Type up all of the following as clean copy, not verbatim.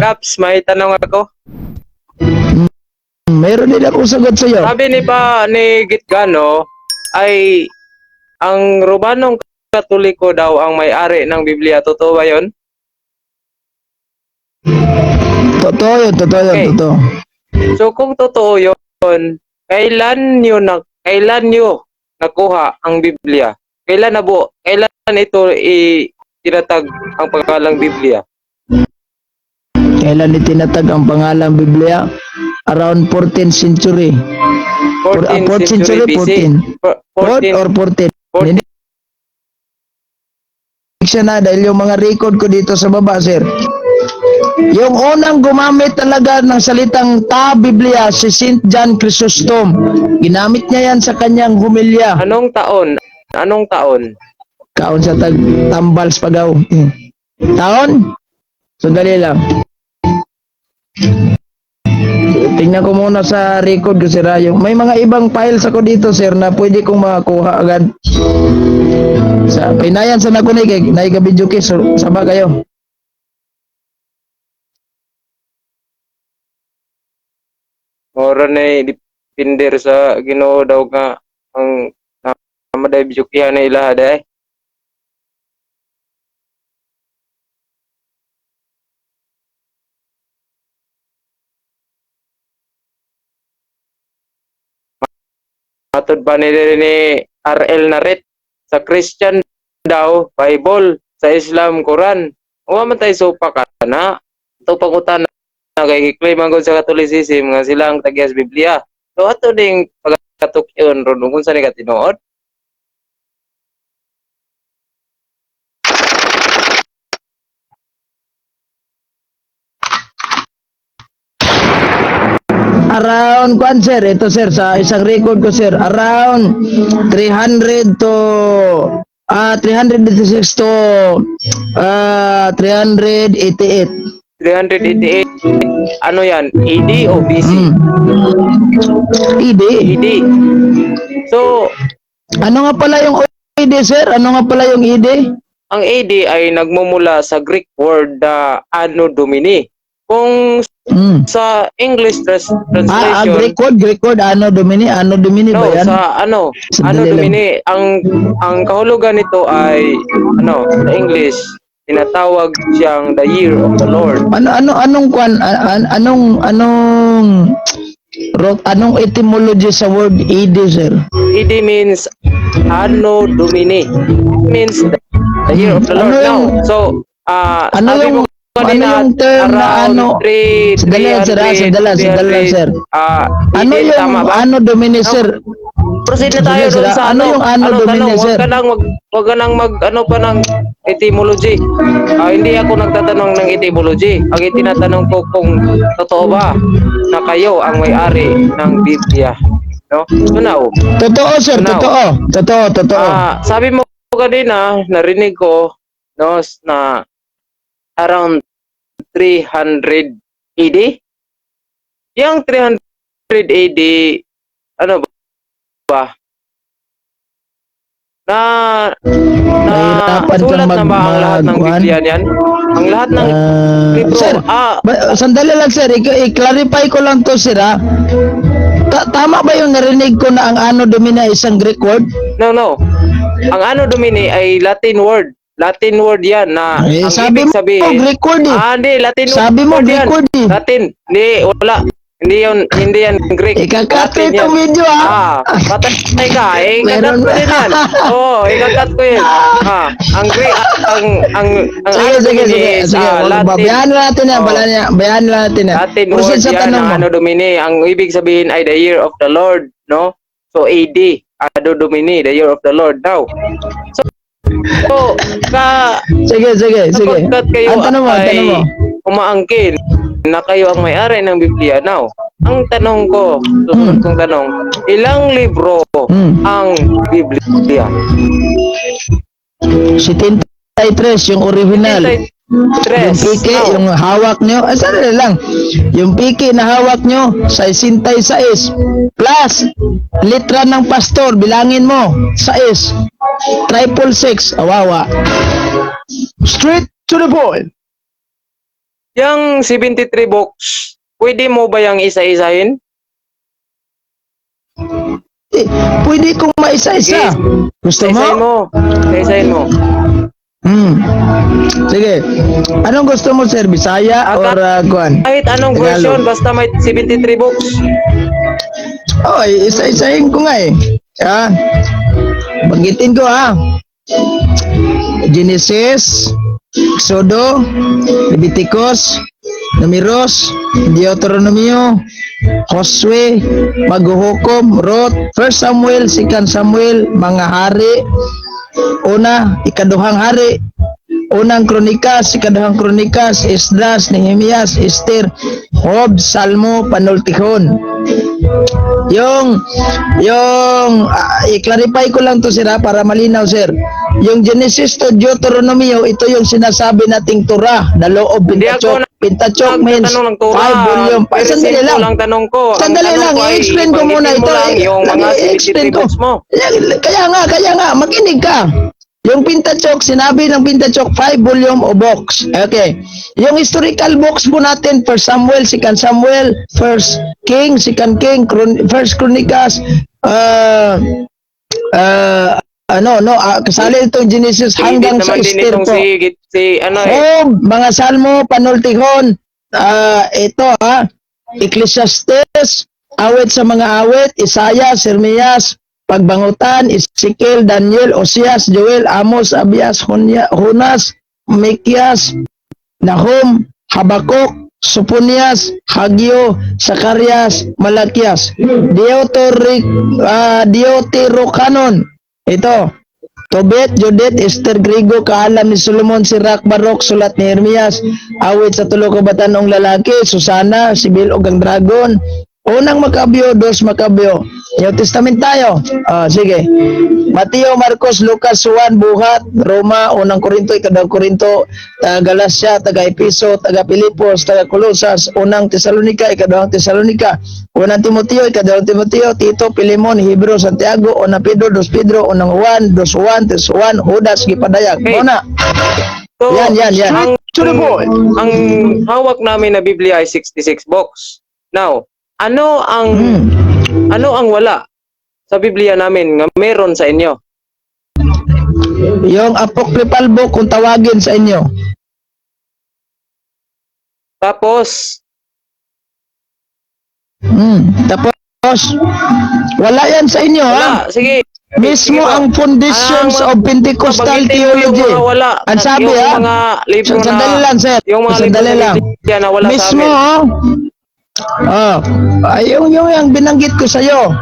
Caps, may tanong ako. Meron din akong sagot sa iyo. Sabi ni ba ni Gitgano ay ang Romanong Katoliko daw ang may-ari ng Biblia. Totoo ba 'yon? Totoo yun, totoo yun, Okay. totoo. So kung totoo 'yon, kailan nyo nakuha ang Biblia? Kailan nabuo? Kailan ito itinatag ang pangalang Biblia? Kailan itinatag ang pangalang Biblia? Around 14th century. 14th 4th century century, BC. 14. 4th 14 or 14. 14. Hindi siya na dahil yung mga record ko dito sa baba, sir. Yung unang gumamit talaga ng salitang ta Biblia si St. John Chrysostom. Ginamit niya yan sa kanyang humilya. Anong taon? Anong taon? Kaon sa tag tambal sa pagaw. Taon? Sandali lang. Tingnan ko muna sa record ko, sir. Yung, may mga ibang files ako dito, sir, na pwede kong makakuha agad. Sa pinayan sa nakunay kay naay ka video case, so, saba kayo. Mora na depender sa Ginoo daw nga ang namaday bijukihan na ilaha day. Matod pa ni ni RL Naret sa Christian daw Bible, sa Islam Quran. Wa man tay sopa ka na. Ito pangutana na kay giklaim ang gud sa Catholicism nga sila ang tagyas Biblia. So ato ding pagatukyon ron kung sa ni katinuod. Around kwan, sir, ito sir sa isang record ko, sir, around 300 to 386 to 388. 388, ano yan? AD o BC? AD. AD. So, Ano nga pala yung AD, sir? Ano nga pala yung AD? Ang AD ay nagmumula sa Greek word Anno Domini. Kung sa English translation, Greek word, Anno Domini no, ba yan? sa ano, Sandali Anno lang. Domini, ang kahulugan nito ay ano, sa English, tinatawag siyang the year of the Lord. Ano ano anong kwan anong anong anong etymology sa word AD, sir? AD means Anno Domini. It means the year of the Lord. Ano Now, so ano sabi mo kanina, ano yung term na around ano? Sandali lang, sir, ah, sandali lang, sandali lang, sir. Ano Ano yung tama ba? Anno Domini, sir? Proceed na tayo Sige, doon sir, sa ano ano. yung Anno Domini, tanong, sir? Wag ka nang mag ano pa ng etymology. Hindi ako nagtatanong ng etymology. Ang itinatanong ko kung totoo ba na kayo ang may-ari ng Biblia. No? So now, Totoo, sir, Now. totoo. Totoo, totoo. Sabi mo kanina, narinig ko, no, na around 300 AD. Yung 300 AD, ano ba? Na na Nahihirapan kang sulat na ba ang lahat ng kuwan? Biblia niyan? Ang lahat ng libro, Sir, sandali lang, sir, i-clarify ko lang to, sir, ah. Tama ba yung narinig ko na ang Anno Domini ay isang Greek word? No. Ang Anno Domini ay Latin word. Latin word 'yan na Eh, ang sabi ibig mo, sabihin Greek word eh. Hindi, Latin Sabi mo, word Greek yan. word eh. Latin. Hindi, wala. Hindi yun, hindi yan Greek. Ikakat Latin itong yan. video ah. Patay ka. Eh, ikakat Meron ko din yan. Oo, ikakat ko yun. Ang Greek, ang Sige, Anno sige, Domini sige. is, Sige, Latin. bayaan na natin yan. Oo. Bayaan na natin yan. Latin Proceed word sa yan tanong ang mo. Anno Domini. Ang ibig sabihin ay the year of the Lord, no? So, AD, Anno Domini, the year of the Lord. Now, so ka, Sige, sige, sige. sapagkat kayo Ang tanong mo, ang ay tanong mo. umaangkin na kayo ang may-ari ng Biblia. Now, ang tanong ko, susunod kong tanong, ilang libro ang Biblia? 73 yung original. 73. Yung piki, Now, yung hawak nyo, ay sandali lang. Yung piki na hawak nyo, sa 66. Plus, litra ng pastor, bilangin mo, 6. 666, awawa. Straight to the point. Yung 73 books, pwede mo ba yung isa-isahin? Eh, pwede kong maisa-isa. Gusto mo? Isa-isahin mo. Isa-isahin mo. Sige. Anong gusto mo, sir? Bisaya or kuan? Kahit anong Tagalog. version, basta may 73 books. Oh, isa-isahin ko nga eh. Ah. Banggitin ko ha. Genesis, Exodo, Leviticus, Numeros, Deuteronomio, Josue, Maghuhukom, Ruth, First Samuel, Second Samuel, mga hari, una, ikaduhang hari, unang Kronikas, ikaduhang Kronikas, Esdras, Nehemias, Esther, Job, Salmo, Panultihon. Yung i-clarify ko lang to, sir, ha, para malinaw, sir. Yung Genesis to Deuteronomio, ito yung sinasabi nating Torah, the law of Hindi ako Pentateuch. Pentateuch means Nagtatanong ng Torah. five volume. Pa, Very sandali simple lang. lang tanong ko. Ang Sandali tanong lang, ko ay i-explain ko muna banggitin ito. mo lang yung mga I-explain 73 ko. books mo. Kaya nga, makinig ka. Yung Pentateuch, sinabi ng Pentateuch, five volume o books. Okay. Yung historical books po natin, First Samuel, Second Samuel, First King, Second King, First Chronicles, ano, no, kasali itong Genesis hanggang Hanggang sa naman din Esther itong po. si ano eh. Job, mga Salmo, Panultihon, ito ha, Ecclesiastes, awit sa mga awit, Isaiah, Jeremias, Pagbangutan, Ezekiel, Daniel, Osias, Joel, Amos, Abias, Jonas, Mikias, Nahum, Habakuk, Soponias, Hagio, Zacarias, Malakias, Deuterocanon. Ito, Tobit, Judith, Esther, Grigo, Kaalam ni Solomon, Sirach, Barok, Sulat ni Jeremias, Awit sa tulo ka batanong lalaki, Susana, Sibil og ang Dragon, Unang Makabyo, Dos Makabyo. New Testament tayo. Ah, sige. Mateo, Marcos, Lucas, Juan, Buhat, Roma, Unang Korinto, Ikaduhang Korinto, taga Galacia, taga Episo, taga Pilipos, taga Colosas, Unang Tesalonika, Ikaduhang Tesalonika, Unang Timoteo, Ikaduhang Timoteo, Tito, Pilimon, Hebrew, Santiago, Unang Pedro, Dos Pedro, Unang Juan, Dos Juan, Tres Juan, Judas, Gipadayag. Okay. Mao na. So, Yan, yan, yan. Ang, To the point. ang hawak namin na Biblia ay 66 books. Now, ano ang ano ang wala sa Biblia namin nga meron sa inyo? Yung apocryphal book kung tawagin sa inyo. Tapos, Tapos, wala yan sa inyo, ha? wala, sige. Mismo Sige po. ang foundations Ang of Pentecostal Banggitin mo yung theology. mga wala. Ang sabi, yung ha? mga libro na, Sandali lang, sir. yung mga libro Sandali na lang. Biblia na wala sa Mismo, amin. oh. Oh, ay, yung binanggit ko sa'yo.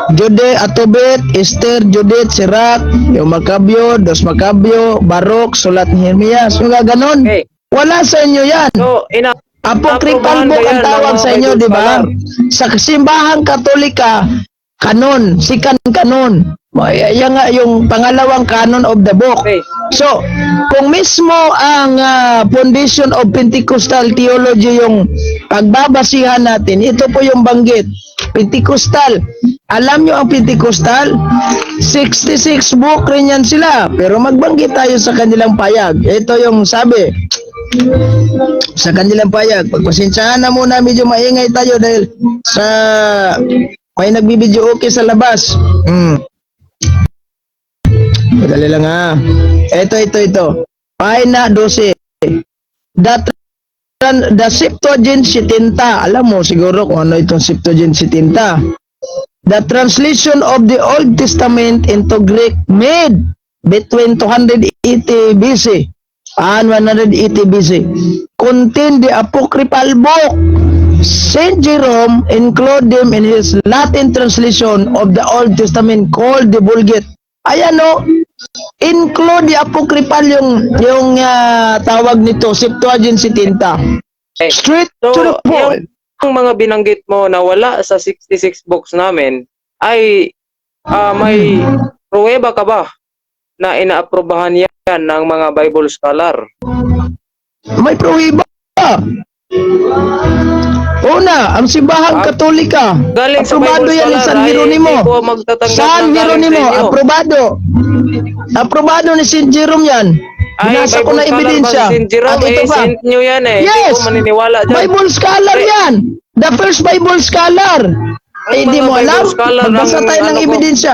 Jude, Atobit, Esther, Judith, Sirach, yung Makabyo, Dos Makabyo, Barok, Sulat ni Jeremias, yung ganon. Okay. Wala sa inyo yan. So, ina Apocryphal Aprobahan book ba ang yan tawag ng sa mga inyo, Bible di ba? scholar? Sa simbahang Katolika, canon, second canon. Yan nga yung pangalawang canon of the book. Okay. So, kung mismo ang foundation of Pentecostal theology yung pagbabasihan natin, ito po yung banggit. Pentecostal. Alam nyo ang Pentecostal? 66 book rin yan sila. Pero magbanggit tayo sa kanilang payag. Ito yung sabi sa kanilang payag. Pagpasensyahan na muna, medyo maingay tayo dahil sa may nagbibideo okay sa labas. Madali lang ha. Ito, ito, ito. Pahina 12. The Septuagint 70. Alam mo siguro kung ano itong Septuagint 70. The translation of the Old Testament into Greek made between 280 BC and 180 BC contain the apocryphal book. Saint Jerome included them in his Latin translation of the Old Testament called the Vulgate. Ayan o, include the apocryphal yung tawag nito, Septuagint 70. Okay. Straight So, to the point. Yung mga binanggit mo na wala sa 66 books namin ay may pruweba ka ba na inaaprobahan yan ng mga Bible scholar? May pruweba. Una, ang simbahang Katolika. Galing sa Aprobado Bible yan ni scholar San ay Jeronimo. hindi ko magtatanggap San ng galing sa Jeronimo, inyo. aprobado. Aprobado ni Saint Jerome yan. Ay, Binasa ko Bible na scholar ba ebidensya. si Saint Jerome? At ito Eh, pa. Saint nyo yan eh. Hindi Yes. ko maniniwala dyan. Bible scholar yan. The first Bible scholar. Ang Eh, hindi mga mo Bible alam. scholar Magbasa ang tayo ng ano ko. ebidensya.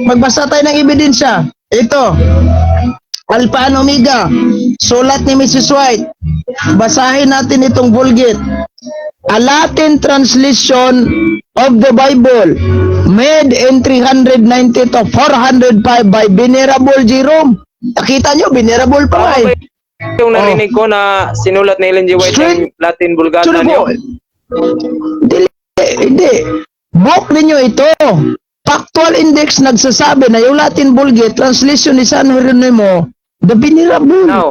Magbasa tayo ng ebidensya. Ito. Alpha and Omega. Sulat ni Mrs. White. Basahin natin itong Vulgate. A Latin translation of the Bible made in 390 to 405 by Venerable Jerome. Nakita nyo, venerable pa nga Tama eh. ba yung narinig ko na sinulat ni Ellen G. White Straight yung Latin Vulgata to the niyo? point. Hindi, hindi. Book ninyo ito. Factual Index nagsasabi na yung Latin Vulgate translation ni San Jeronimo, the Venerable. Now,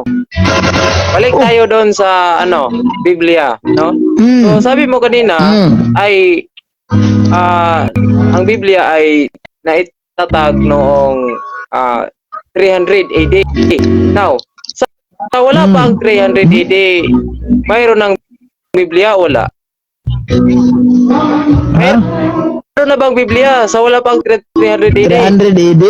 balik tayo doon sa ano, Biblia, no? So sabi mo kanina ay ang Biblia ay naitatag noong 300 AD. Now, sa wala pa ang 300 AD, mayroon ng Biblia, wala? Ha? Mayroon na bang Biblia sa wala pa ang 300 AD? 300 AD?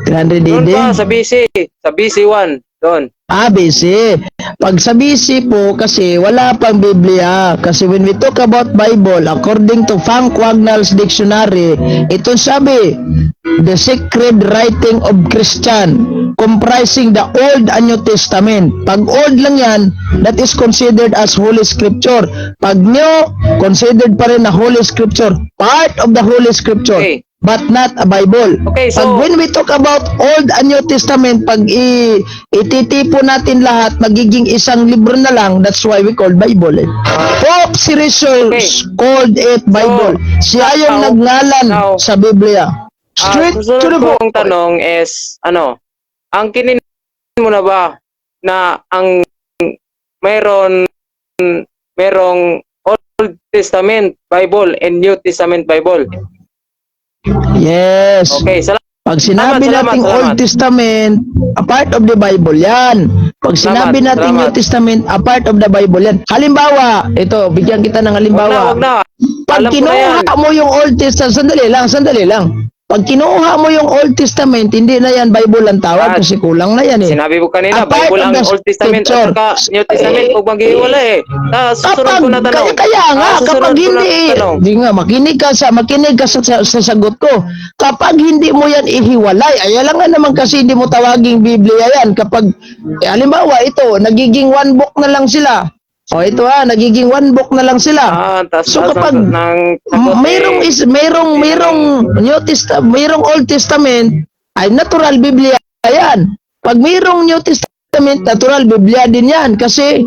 300 Doon AD? pa sa BC, sa BC 1, doon. Ah, BC. Pag sa BC po, kasi wala pang Biblia. Kasi when we talk about Bible, according to Frank Wagnall's Dictionary, ito sabi, "The sacred writing of Christian comprising the Old and New Testament." Pag Old lang yan, that is considered as Holy Scripture. Pag New, considered pa rin na Holy Scripture. Part of the Holy Scripture. But not a Bible. Okay, so Pag when we talk about Old and New Testament, pag ititipo natin lahat, magiging isang libro na lang, that's why we call Bible. Eh. Pope Sirius called it Bible. Siya yung nagngalan now, sa Biblia. Straight to susunod the kong point. Tanong is, ano, ang kinin mo na ba na ang merong Old Testament Bible and New Testament Bible? Yes. Okay, salamat. Pag sinabi Salamat, nating salamat. Old Testament, a part of the Bible yan. Pag sinabi Salamat, nating New salamat. Testament, a part of the Bible yan. Halimbawa, ito, bigyan kita ng Wag na, halimbawa. wag na. Pag Alam ko na kinuha yan. mo yung Old Testament, sandali lang, sandali lang. Pag kinuha mo yung Old Testament, hindi na yan Bible ang tawag Ah, kasi kulang na yan eh. Sinabi ko kanina, A part Bible of ang the Old Testament at scripture. saka New Testament kung maghiwala eh. Tapos susunod Kapag, ko na tanong. kaya nga, Ah, susunod kapag ko na hindi, tanong. hindi nga, makinig ka sa sagot ko. Kapag hindi mo yan ihiwalay, ay alam nga naman kasi hindi mo tawaging Biblia yan. Kapag, eh, halimbawa ito, nagiging one book na lang sila. O ito ha, nagiging one book na lang sila. Ah, tas, So tas kapag ng sagot mayroong eh, is mayroong mayroong New Testament, mayroong Old Testament ay natural Biblia yan. Pag mayroong New Testament, natural Biblia din yan kasi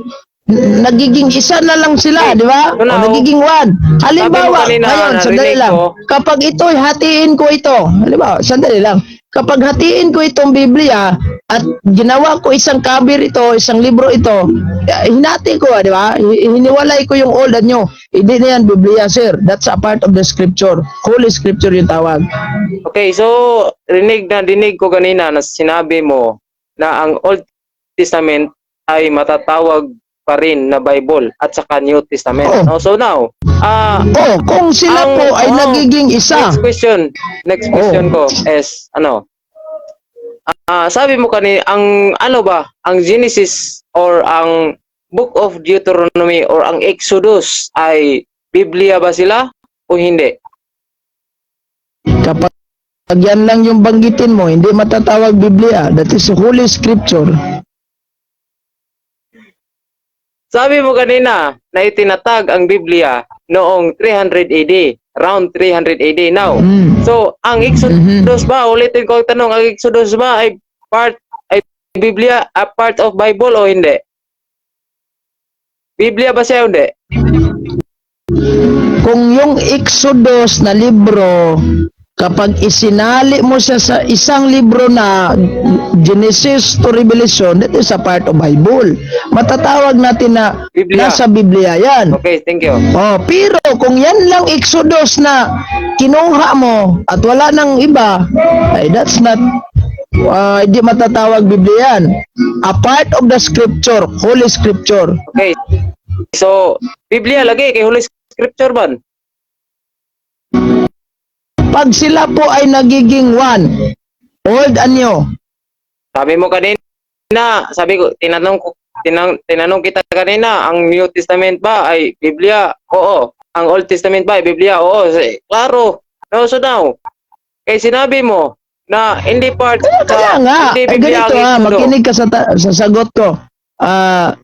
nagiging isa na lang sila, Okay. di ba? So now, O nagiging one. Halimbawa, sabi mo kanina, ngayon, sandali narinig lang. ko. Kapag ito, hatiin ko ito. Halimbawa, sandali lang. Kapag hatiin ko itong Biblia at ginawa ko isang cover ito, isang libro ito, eh, hinati ko, ah, di ba? Hiniwalay ko yung Old at New. Hindi na yan Biblia, sir. That's a part of the scripture. Holy Scripture yung tawag. Okay, so rinig na dinig ko kanina na sinabi mo na ang Old Testament ay matatawag pa rin na Bible at saka New Testament. Oo. No, so now, Oh, kung sila po ay nagiging isa. Next question ko is ano? Sabi mo kanina ang ano ba, ang Genesis or ang Book of Deuteronomy or ang Exodus ay Biblia ba sila o hindi? Kapag yan lang yung banggitin mo, hindi matatawag Biblia. That is Holy Scripture. Sabi mo kanina na itinatag ang Biblia noong 300 AD, round 300 AD now. So, ang Exodus ba, ulitin ko ang tanong, ang Exodus ba ay part ay Biblia, a part of Bible o hindi? Biblia ba siya o hindi? Kung yung Exodus na libro, kapag isinali mo siya sa isang libro na Genesis to Revelation, that is a part of Bible. Matatawag natin na Biblia. Nasa Biblia yan. Okay, thank you. Oh, pero kung yan lang Exodus na kinuha mo at wala nang iba, ay that's not hindi matatawag Biblia yan. A part of the scripture, Holy Scripture. Okay. So, Biblia lagi kay Holy Scripture ban. Pag sila po ay nagiging one, Old and New, Sabi mo kanina, sabi ko, tinanong ko, tinanong kita kanina, ang New Testament ba ay Biblia? Oo. Ang Old Testament ba ay Biblia? Oo. Klaro. No, so now, kay sinabi mo na hindi part Kaya sa nga, hindi eh, Biblia ganito ang ha, Exodo. Makinig ka sa sagot ko. Ah,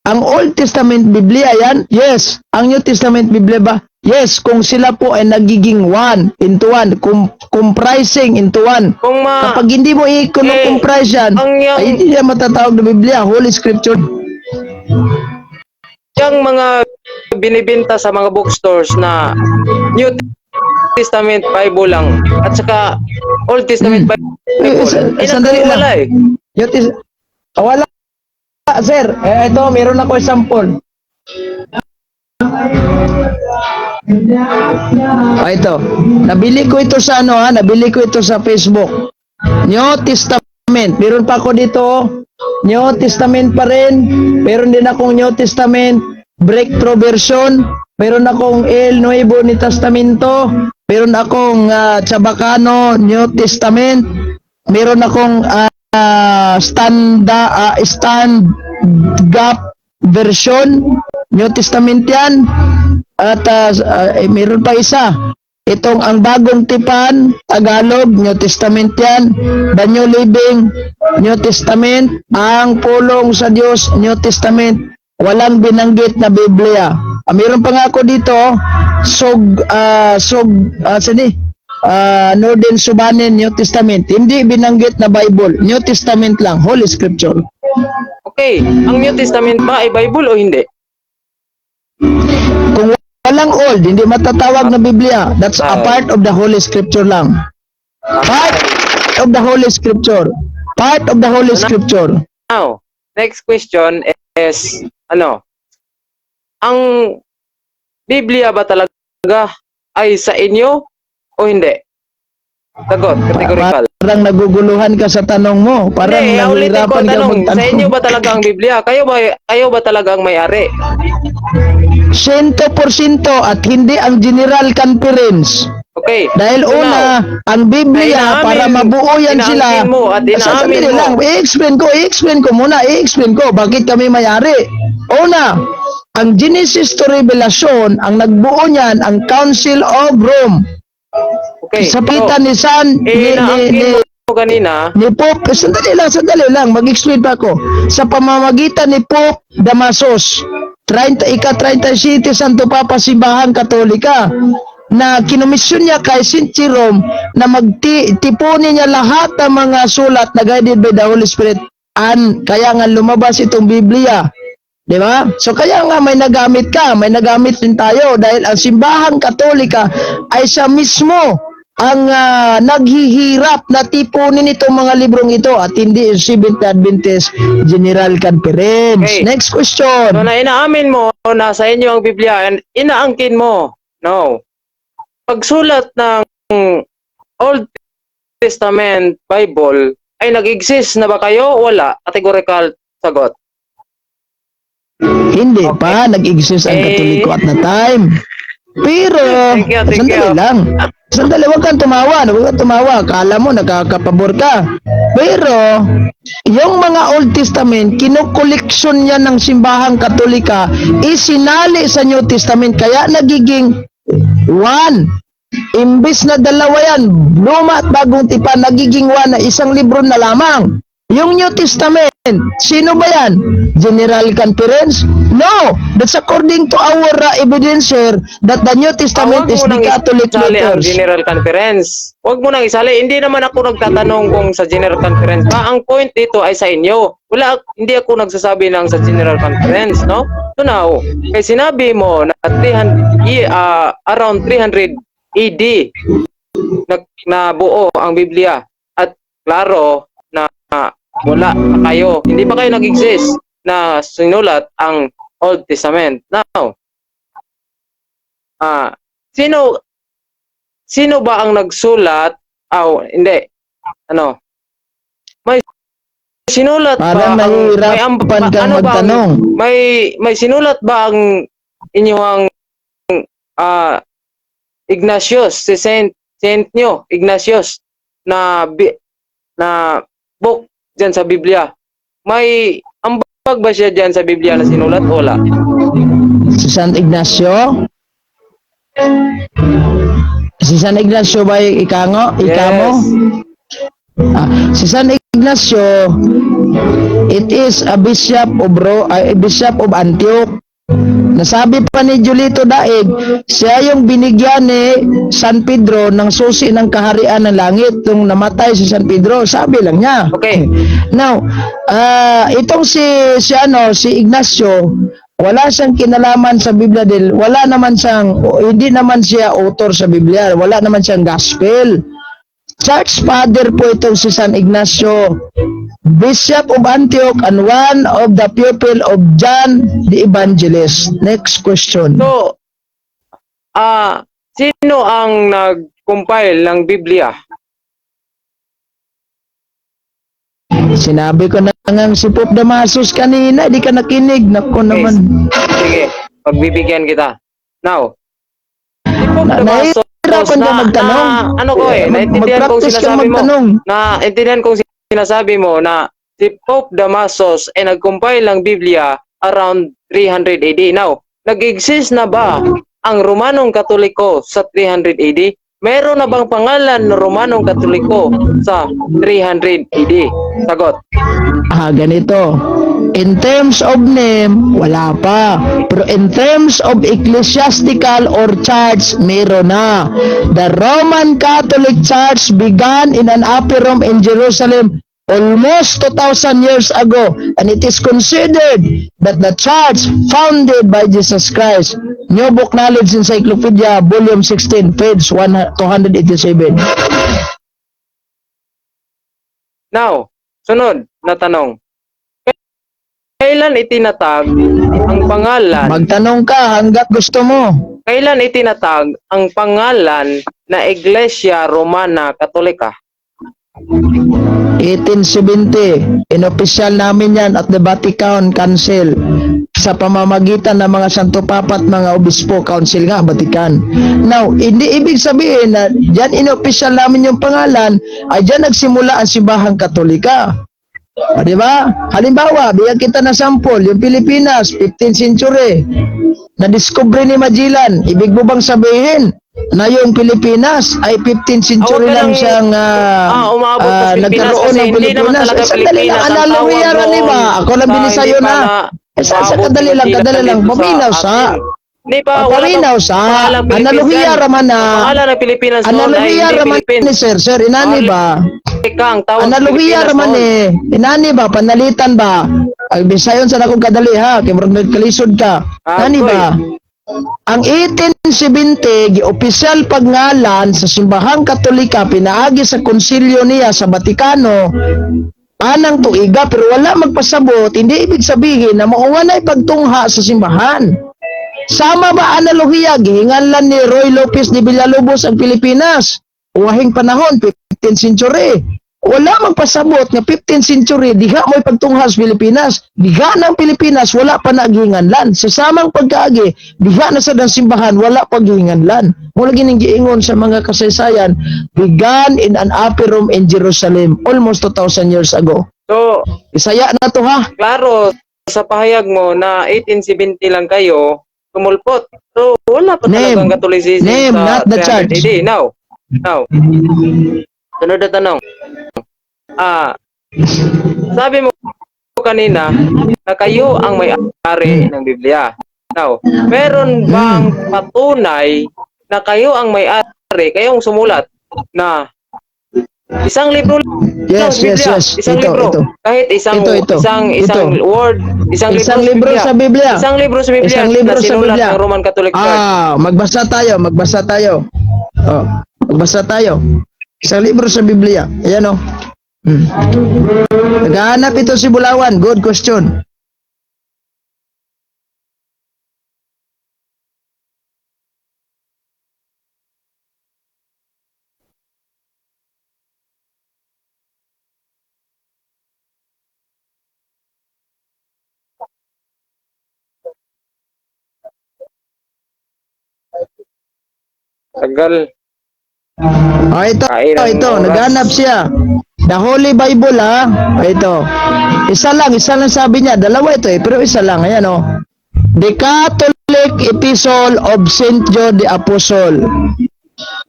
ang Old Testament, Biblia yan? Yes. Ang New Testament, Biblia ba? Yes, kung sila po ay nagiging one into one, comprising into one. Kung ma Kapag hindi mo i-comprise yan, ang yung, ay hindi yan matatawag na Biblia, Holy Scripture. Yung mga binibenta sa mga bookstores na New Testament Bible lang at saka Old Testament Bible. Eh, Ay, sandali lang. nagkaiwala eh. New Ah, wala, sir. Eh, ito, meron ako sample. Ah, ito. Nabili ko ito sa ano ha, nabili ko ito sa Facebook. New Testament. Meron pa ako dito, oh. New Testament pa rin. Meron din akong New Testament Breakthrough Version. Meron akong El Nuevo ni Testamento. Meron akong Chabacano New Testament. Meron akong stand gap version. New Testament yan. At eh, meron pa isa. Itong ang Bagong Tipan, Tagalog, New Testament yan. The New Living, New Testament. Ang Pulong sa Diyos, New Testament. Walang binanggit na Biblia. Ah, meron pa nga ako dito, oh, saan eh? Northern Subanen New Testament. Hindi binanggit na Bible. New Testament lang. Holy Scripture. Okay, ang New Testament ba ay Bible o hindi? Kung walang old, hindi matatawag na Biblia. That's a Ay. Part of the Holy Scripture lang. Part of the Holy Scripture. Part of the Holy Scripture. Now, next question is, ano, ang Biblia ba talaga ay sa inyo o hindi? Sagot, categorical. Parang naguguluhan ka sa tanong mo. Parang Hindi, ulitin ko nahihirapan ang ka tanong. Sa magtanong. inyo ba talaga ang Biblia? Kayo ba talaga ang may-ari? 100% at hindi ang General Conference. Okay. Dahil So una, now, ang Biblia, para mabuo yan sila. Inaangkin mo at inaamin Sandali mo. lang, i-explain ko muna, i-explain ko bakit kami may-ari. Una, ang Genesis to Revelation, ang nagbuo niyan, ang Council of Rome. Okay. Sa pita So, ni San, eh, ni, inaangkin ni, mo kanina, ni Pope, eh, sandali lang, mag-explain pa ako. Sa pamamagitan ni Pope Damasus, 30, ika-37 Santo Papa Simbahang Katolika, na kinomisyon niya kay St. Jerome na magtipunin niya lahat ng mga sulat na guided by the Holy Spirit and kaya nga lumabas itong Biblia. Di ba? So kaya nga may nagamit ka, may nagamit din tayo dahil ang Simbahang Katolika ay siya mismo ang naghihirap na tipunin itong mga librong ito at hindi yung Seventh Adventist General Conference. Okay. Next question. So na inaamin mo na sa inyo ang Biblia and inaangkin mo. No. Pagsulat ng Old Testament Bible ay nag-exist na ba kayo o wala? Categorical sagot. Hindi pa nag-exist ang Eh. Katoliko at the time. Pero, Thank you, thank sandali you. lang. Sandali, huwag kang tumawa. Huwag kang tumawa. Akala mo, nakakapabor ka. Pero, yung mga Old Testament, kinukoleksyon niya ng Simbahang Katolika, isinali sa New Testament. Kaya nagiging one. Imbis na dalawa yan, Luma at Bagong Tipan, nagiging one na isang libro na lamang. Yung New Testament, sino ba yan? General Conference? No! That's according to our evidence here that the New Testament Huwag is mo the nang Catholic isali ang letters. General Conference. Huwag mo nang isali. Hindi naman ako nagtatanong kung sa General Conference ba. Ang point dito ay sa inyo. Wala, hindi ako nagsasabi ng sa General Conference, no? So now, kay sinabi mo na 300, around 300 AD na nabuo ang Biblia at klaro na wala pa kayo, hindi pa kayo nag-exist na sinulat ang Old Testament. Now, sino sino ba ang nagsulat? Aw, hindi. Ano? May sinulat Parang ba ang may nahihirapan kang ano ba ang- magtanong. May sinulat ba ang inyong Ignatius, si Saint nyo, Ignatius na book dyan sa Biblia? May ambag ba siya dyan sa Biblia na sinulat o wala? Si San Ignacio? Si San Ignacio ba ikango? Ikamo? Yes. Ah, si San Ignacio, it is a bishop of a bishop of Antioch. Nasabi pa ni Julito Daig, siya yung binigyan ni San Pedro ng susi ng kaharian ng langit nung namatay si San Pedro, sabi lang niya. Now, itong si si ano, si Ignacio, wala siyang kinalaman sa Biblia dahil wala naman siyang, hindi naman siya author sa Biblia, wala naman siyang gospel. Church father po itong si San Ignacio, Bishop of Antioch and one of the pupil of John the Evangelist. Next question. So, sino ang nag-compile ng Biblia? Sinabi ko na nga si Pope Damasus kanina, di ka nakinig. Nako naman. Sige, pagbibigyan kita. Now, si Pope Damasus Nahihirapan ka magtanong. Na, ano ko eh, naintindihan kong Mag-practice ka sinasabi mo. magtanong. Naintindihan kong sinasabi mo na si Pope Damasus ay nag-compile ng Biblia around 300 AD. Now, nag-exist na ba ang Romanong Katoliko sa 300 AD? Meron na bang pangalan na Romanong Katoliko sa 300 AD? Sagot. Ah, ganito. In terms of name, wala pa. Pero in terms of ecclesiastical or church, meron na. The Roman Catholic Church began in an upper room in Jerusalem almost 2,000 years ago, and it is considered that the church founded by Jesus Christ. New Book Knowledge Encyclopedia, Volume 16, page 1, 287. Now, sunod na tanong. Kailan itinatag ang pangalan? Magtanong ka hanggat gusto mo. Kailan itinatag ang pangalan na Iglesia Romana Katolika? 1870, inopisyal namin yan at the Vatican Council sa pamamagitan ng mga Santo Papa at mga Obispo Council nga, Vatican. Now, hindi ibig sabihin na dyan inopisyal namin yung pangalan, ay dyan nagsimula ang simbahang Katolika. O, di ba? Halimbawa, bigyan kita ng sample, yung Pilipinas, 15th century, na-discover ni Magellan. Ibig mo bang sabihin na yung Pilipinas ay 15th century Ah, wag ka lang nang- siyang umabot sa Pilipinas nagkaroon kasi ng hindi naman Pilipinas? talaga Eh, sandali lang, Pilipinas ang analogy tawag yan, di ba? noon. Ako lang Sa binisayo hindi pa na. Eh, sa umabot kadali si lang, Magellan kadali lang. dito sa Paminaw sa. atin. Hindi pa, wala Paminaw pang sa. pangalang Pilipinas Analohiya yan. raman na. Ang pangalan ng Pilipinas noon ay Analohiya hindi raman Philippines. ni sir, sir, inani ba? Teka, ang tawag sa Analohiya Pilipinas raman noon. eh. Inani ba? Panalitan ba? Ay, bisayon sa akong kadali ha. Kay murag nagkalisod ka. Nani koy. ba? Ang 1870, gi-opisyal pagngalan sa simbahang Katolika pinaagi sa konsilyo niya sa Vatikano anang tuiga, pero wala magpasabot, hindi ibig sabihin na mao na ipagtungha sa simbahan. Sama ba analohiya, gihinganlan ni Roy Lopez de Villalobos ang Pilipinas. Wahing panahon, 15th century. Wala magpasabot nga 15th century, diha mo'y pagtungha sa Pilipinas. Diha ng Pilipinas, wala pa naghinganlan. Sa samang pagkaagi, diha na sa dang simbahan, wala pa gihinganlan. Mula gining giingon sa mga kasaysayan, began in an upper room in Jerusalem almost 2,000 years ago. So, Isaya na to ha. Klaro sa pahayag mo na 1870 lang kayo tumulpot. So, wala pa Name. talagang Catholicism Name, sa not the 300 church. AD. Now, sunod na tanong. Sabi mo kanina na kayo ang may-ari ng Biblia. Now, meron bang patunay na kayo ang may-ari, kayong sumulat na isang libro lang Yes, yes, Biblia, yes. isang Ito, libro. ito. Kahit isang Ito, ito. isang isang Ito. word, isang, Isang libro sa Biblia. Isang libro sa Biblia Isang libro na sa sinulat Biblia. ng Roman Catholic Church. Ah, magbasa tayo, magbasa tayo. Oh, magbasa tayo. Isang libro sa Biblia. Ayan oh. Naghahanap ito si Bulawan. Good question. Tagal. Oh, ito, Kain ang ito, oras. naghahanap siya. The Holy Bible, ha. Ito. Isa lang sabi niya. Dalawa ito eh, pero isa lang. Ayan, oh. The Catholic Epistle of St. John the Apostle.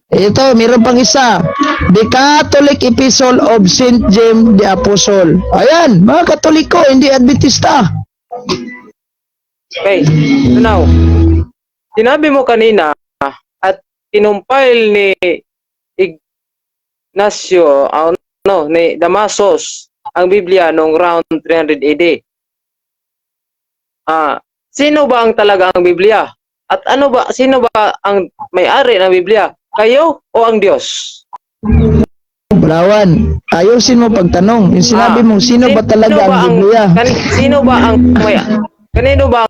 Ito, meron pang isa. The Catholic Epistle of St. James the Apostle. Ayan, mga Katoliko, hindi Adventista. Okay, so now, sinabi mo kanina at kinumpile ni Ignacio, no, ni Damasus ang Biblia noong round 300 AD. Sino ba ang talaga ang Biblia? At ano ba, sino ba ang may-ari ng Biblia? Kayo o ang Diyos? Bulawan, ayusin mo pagtanong. Yung sinabi mong sino ba talaga sino ang ba Biblia? Sino ba ang may kanino ba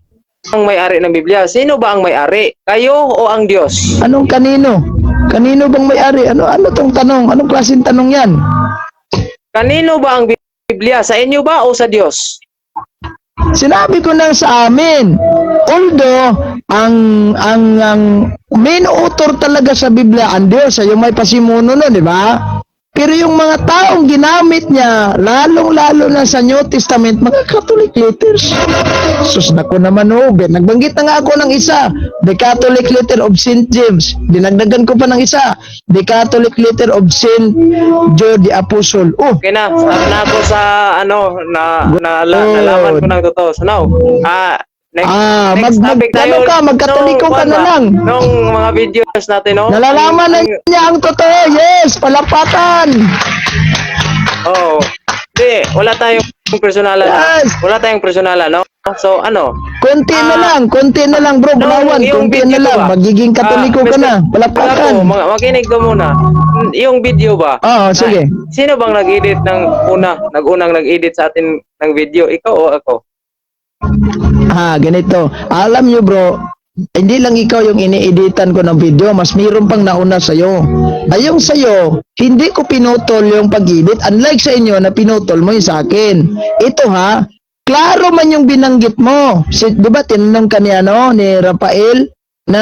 ang may-ari ng Biblia? Sino ba ang may-ari? Kayo o ang Diyos? Anong kanino? Kanino bang may-ari? Ano ano tong tanong? Anong klaseng tanong 'yan? Kanino ba ang Biblia? Sa inyo ba o sa Diyos? Sinabi ko nang sa amin. Although ang main author talaga sa Biblia ang Diyos, ay yung may pasimuno no, di ba? Pero yung mga taong ginamit niya, lalong-lalo na sa New Testament, mga Catholic letters. Sus, nako naman, oh, Ben. Nagbanggit na nga ako ng isa, The Catholic Letter of St. James. Dinagdagan ko pa ng isa, The Catholic Letter of St. John the Apostle. Oh, Okay na, stop na ako sa ano na, na, nalaman ko ng totoo. So now, next, next topic tayo. ano ka, magkatoliko Nung, ka na ba, lang. nung mga videos natin, no? Nalalaman na niya ang totoo. Yes, palakpakan. Oo. Hindi, wala tayong personalan. Yes. Wala tayong personalan, no? So, ano? Konti na lang, konti na lang, bro, Nung Bulawan, yung konti na video lang. ba? Magiging Katoliko ka Mr. na. Palakpakan. Ako, makinig ka muna. Yung video ba? Oo, sige. Sino bang nag-edit ng una? Nag-unang nag-edit sa atin ng video? Ikaw o ako? Ganito. Alam nyo, bro, hindi lang ikaw yung ini-editan ko ng video, mas mayroon pang nauna sa'yo. Ay, yung sa'yo, hindi ko pinutol yung pag-edit. Unlike sa inyo na pinutol mo yung sa akin. Ito ha, klaro man yung binanggit mo. Si, di ba tinanong ka ni, ano, ni Rafael na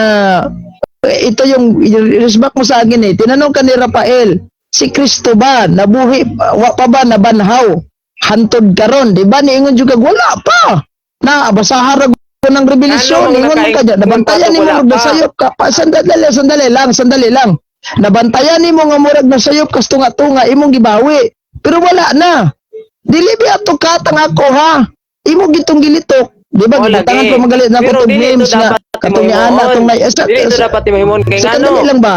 eh, ito yung resback mo sa akin eh. Tinanong ka ni Rafael, si Kristo ba nabuhi wa pa ba nabanhaw? Hantod karon, di ba? Niingon jud kag wala pa. Na basahan ra ko ng revelasyon, Ano, ingon man ka dyan. Nabantayan nimo wala murag pa. nasayop ka. Pa, sandali, sandali lang, sandali lang. Nabantayan nimo nga murag nasayop kas tunga-tunga imong gibawi. Pero wala na. Dili ba ato katang ako ha? Imo gitong gilitok. Di ba Oh, gibutangan lagi. ko magalit na Pero ko tong dili ito names nga dapat katong ni ana himuon. tong nay Dili ito dapat himuon kay sa ngano. sandali lang ba?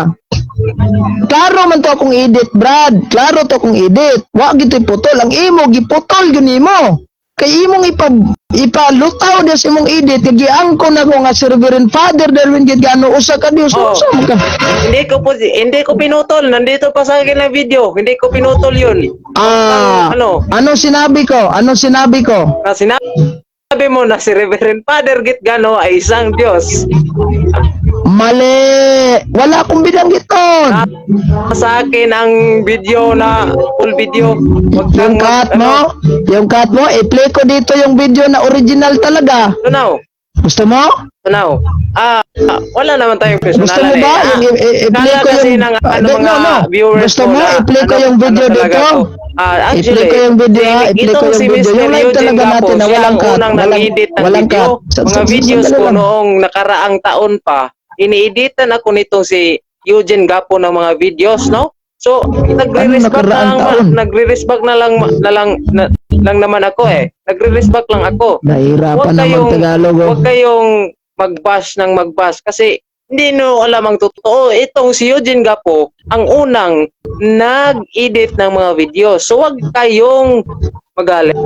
Klaro man to akong edit, Brad. Klaro to akong edit. Wa gito'y putol. Ang imo giputol gyud nimo. Kay imong ipalutaw dia sa imong edit kay giangko na ko nga si Reverend Father Darwin gid gaano usa ka Dios Oh. usa man ka. Hindi ko pinutol. Nandito pa sa akin ang video. Hindi ko pinutol 'yun. Ano? Ano sinabi ko? Ano sinabi ko? Na sinabi mo na si Reverend Father Gitgano ay isang Diyos. Mali. Wala akong binanggit nun. Sa akin ang video na full video. Wag kang Yung cut ano, mo, yung cut mo, i-play ko dito yung video na original talaga. So now, Gusto mo? so now, wala naman tayong Gusto personalan mo ba? eh. Yung i-play Kala ko kasi yung ng ano, no, mga no. viewers Gusto ko mo na i-play ko ano, yung video ano talaga dito? to. Actually, I-play ko yung video ha, i-play itong ko yung si video. Mr. Yung live Eugene talaga Gapo, natin na siya walang ang cut. unang Walang, nag-edit ng walang video. cut. Mga videos Sandali ko lang. noong nakaraang taon pa, ini-editan ako nitong si Eugene Gapo ng mga videos, no? So, nagre-respect na nakaraang lang, taon? Nagre-respect na lang naman ako eh. Nagre-respect lang ako. Nahirapan Huwag na mag-Tagalog. Oh. Huwag kayong mag-bash ng mag-bash kasi hindi nyo alam ang totoo. Itong si Eugene Gapo ang unang nag-edit ng mga video. So, huwag kayong magalit.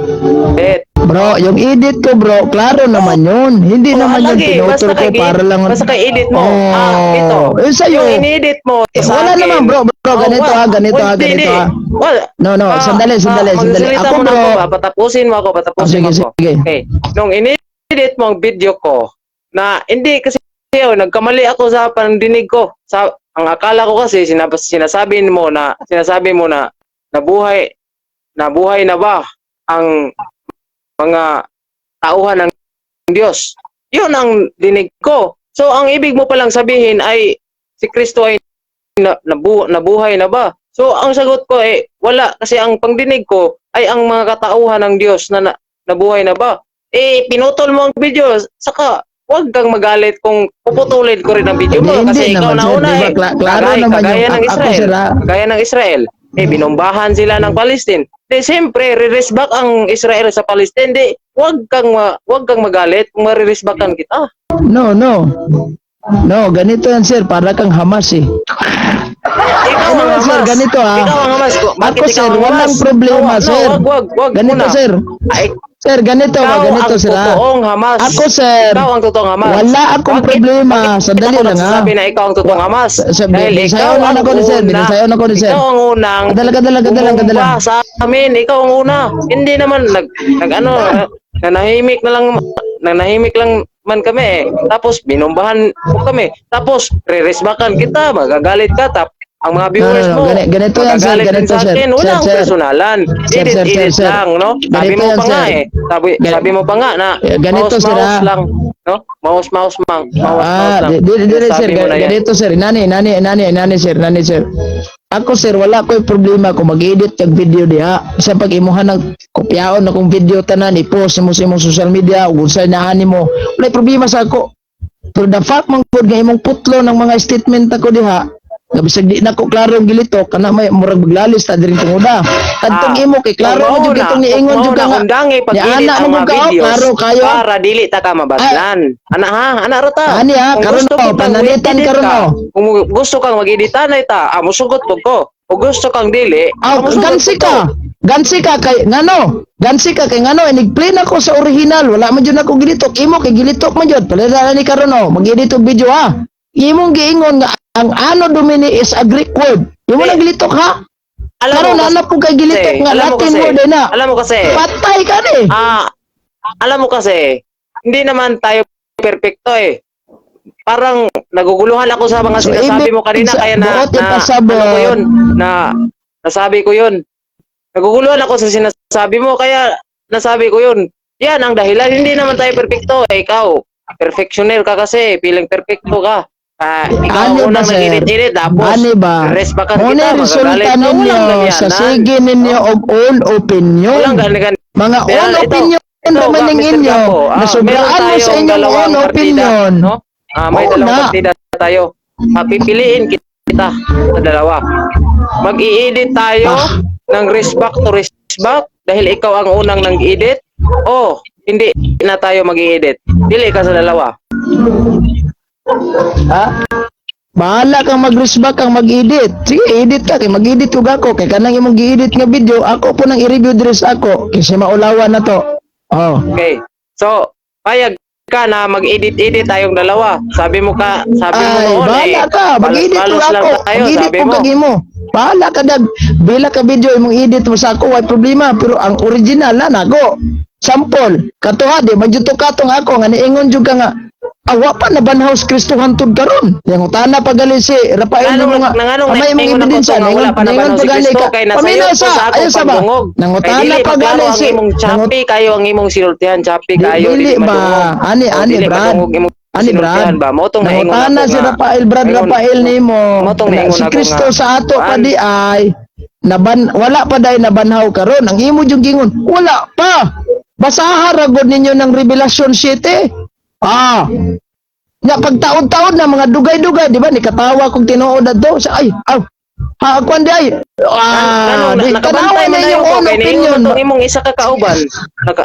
Bro, yung edit ko, bro, klaro naman yun. Hindi Oh, naman yun lagi. pinutol Basta ko kay, para lang. Basta kay edit mo. Oh, Ito. Eh, sa'yo. Yung in-edit mo Eh, sa wala akin. naman, bro, bro, Oh, ganito ha, ganito ha, hindi, ganito hindi. ha. Wala. No, no, sandali, sandali, sandali. Magsasalita Ako, muna bro, ako ba? Patapusin mo ako, patapusin Oh, sige, mo ako. sige. Okay. Nung in-edit mo ang video ko, na hindi kasi yun, nagkamali ako sa pandinig ko. Sa ang akala ko kasi sinasabi mo na nabuhay nabuhay na ba ang mga tauhan ng Diyos. Yun ang dinig ko. So ang ibig mo palang sabihin ay si Kristo ay nabuhay na ba? So, ang sagot ko eh, wala. Kasi ang pangdinig ko ay ang mga katauhan ng Diyos na nabuhay na ba? Eh, pinutol mo ang video. Saka, huwag kang magalit kung puputulin ko rin ang video mo. Hindi, Kasi hindi ikaw naman, na sir. una Di ba, eh. klaro naman Kagaya yung ng ako, Israel. sir, ah. Kagaya ng Israel. Eh, binombahan sila ng Palestine. Di, siyempre, re-race back ang Israel sa Palestine. Di, huwag kang magalit kung mariresbackan kita. No, no. No, ganito yan, sir. Para kang Hamas eh. Ikaw Ano ang yan, sir? Hamas. Ganito, ah. Ikaw ang Hamas. Bakit Ako, ikaw sir, ang Hamas? walang problema, No, sir. No, wag, wag, wag Ganito, muna. sir. Ay, Sir, ganito ba? ikaw Ganito, ang sir, ah. totoong Hamas. Ako, sir, Ikaw ang totoong Hamas. wala akong problema. Sandali ako lang, ah. nagsasabi na ikaw ang totoong Hamas? Sir, Dahil ikaw binisayaw ang na ako ni sir. una. Binisayaw na ako ni sir. Ikaw ang unang Kadala, kadala, kadala, kadala. bumomba sa amin. Ikaw ang una. Hindi naman nag nag ano nanahimik na lang nanahimik lang man kami eh. Tapos binombahan mo kami. Tapos re-resbakan kita, magagalit ka tap ang mga viewers No, no, no. mo. Ganito yan, sir. Magagalit din Ganito, sa sir. akin. Sir, Walang sir. personalan. Sir, Edit, sir, sir, edit sir. lang, no? Sabi Ganito mo yan, pa nga sir. eh. Sabi, sabi mo pa nga na Eh, ganito, mouse, sir, mouse ah. lang, no? Mouse, mouse, mang, mouse, mouse Ah, lang. di, di, sir, Sabi mo na yan. ganito, sir. Nani, nani, nani, nani, sir, nani, sir. Ako, sir, wala ko'y problema kung mag-edit kag video diha. Sa pag imuha ng kopyaon na kung video tanan, i-post mo sa imong social media ug unsay naani mo. Walay problema sa ako. Pero the fact man gud nga imong putlo ng mga statement ako diha, nga bisag di na ko klaro ang gilito, kana may murag maglalis ta diri tungoda. Kadtong imo kay klaro Kung mo jud mauna, kitong niingon kung jud ka mauna, nga. undangi pag-edit Niana ang mo mga ka, oh, videos klaro kayo. para dili ta ka mabadlan. Ana ha, ana ra ta. Ani ha, Kung karon gusto oh, mo kang panalitan mag-edit karon ka, oh. kung gusto kang mag-editan ay ta, ah, musugot pud ko. Kung gusto kang dili, Aw, ah, musugot gansi pud ko. ka. Gansi ka kay ngano? Gansi ka kay ngano inig-play na ko sa original. Wala man jud ako gilitok. Imo kay gilitok man jud. Palira ni karon oh. Mag-edit og video ha. Imong giingon nga ang Anno Domini is a Greek word. Imo Eh, nang gilitok ha. Alam Karon mo na po kay gilitok kasi, nga alam mo Latin kasi, word eh na. alam mo kasi, Patay ka ni. Ah, alam mo kasi, hindi naman tayo perpekto eh. Parang naguguluhan ako sa mga So, sinasabi ibig mo kanina kaya na, buot na ipasabot. ano ko yun, na nasabi ko yun. Naguguluhan ako sa sinasabi mo kaya nasabi ko yun. Yan ang dahilan, hindi naman tayo perpekto. Eh, ikaw, perfectioner ka kasi, feeling perfecto ka. Ah, ikaw Ano ang ba, unang sir? nag-edit-edit, tapos Ani ba? rest back Mo kita, ni magagalit resulta ka, walang ninyo sa ganyanan. sige ninyo og own opinion. Walang ganyan. Mga Kaya own opinion ito, naman ba, ng Mr. inyo. Gambo, ah, Nasobraan meron mo sa tayong inyong dalawang own partida, opinion. no? Ah, may Oo dalawang na. partida tayo. Ah, pipiliin kita sa dalawa. Mag-i-edit tayo ng respect to respect dahil ikaw ang unang nag-edit o hindi na tayo mag-i-edit. Pili ka sa dalawa. Ha? Bahala kang mag-respect kang mag-edit. Sige, edit ka kay mag-edit ug ako kay kanang imong gi-edit nga video ako po nang i-review diri sa ako kasi maulawan na to. Oh. Okay. So, payag ka na mag-edit-edit tayong dalawa. Sabi mo Ay, noon bahala eh. ka. Mag-edit ug Balos-balos lang ako. tayo, Mag-edit sabi ko mo. kag imo. Bahala ka dag. Bila ka video imong edit mo sa ako, way problema pero ang original na nako. Sample, katuha di man jud to katong ako nga niingon jud ka nga awa pa na banhaw si Kristo hantod karon. Yang utana pa gali si Rafael Nanganong nimo nga nanganong amay imong naingon ako ebidensya to nga wala ningon pa nabanhaw ningon si pa gali Kristo ka. kay nasayod Paminaw ko sa sa akong ayo sa ba? pagdungog. Kay Nangutana dili pa maklaro gali ang si imong chapi kayo ang imong sinultihan chapi kayo Dili dili ba? madungog. Ani O, ani dili Brad. madungog imong Ani Brad. sinultihan ba? Mao tong naingon Nangutana ako si nga. Rafael Brad Ingon- Rafael nimo. Mao tong Na naingon si ako Kristo nga. sa ato pa Kuan. di ay naban wala pa day nabanhaw karon. Ang imo jung gingon, wala pa. Basaha ra gud ninyo ng Revelation 7. Ah. Nya pagtaod-taod na mga dugay-dugay, di ba? Ni katawa kog tinuod adto. Sa ay, aw. Ha, kuan di ay. Ah, Nanong, di nakabantay tanawa man na dayon inyong ko own kay niingon opinion. man tong imong isa ka kauban.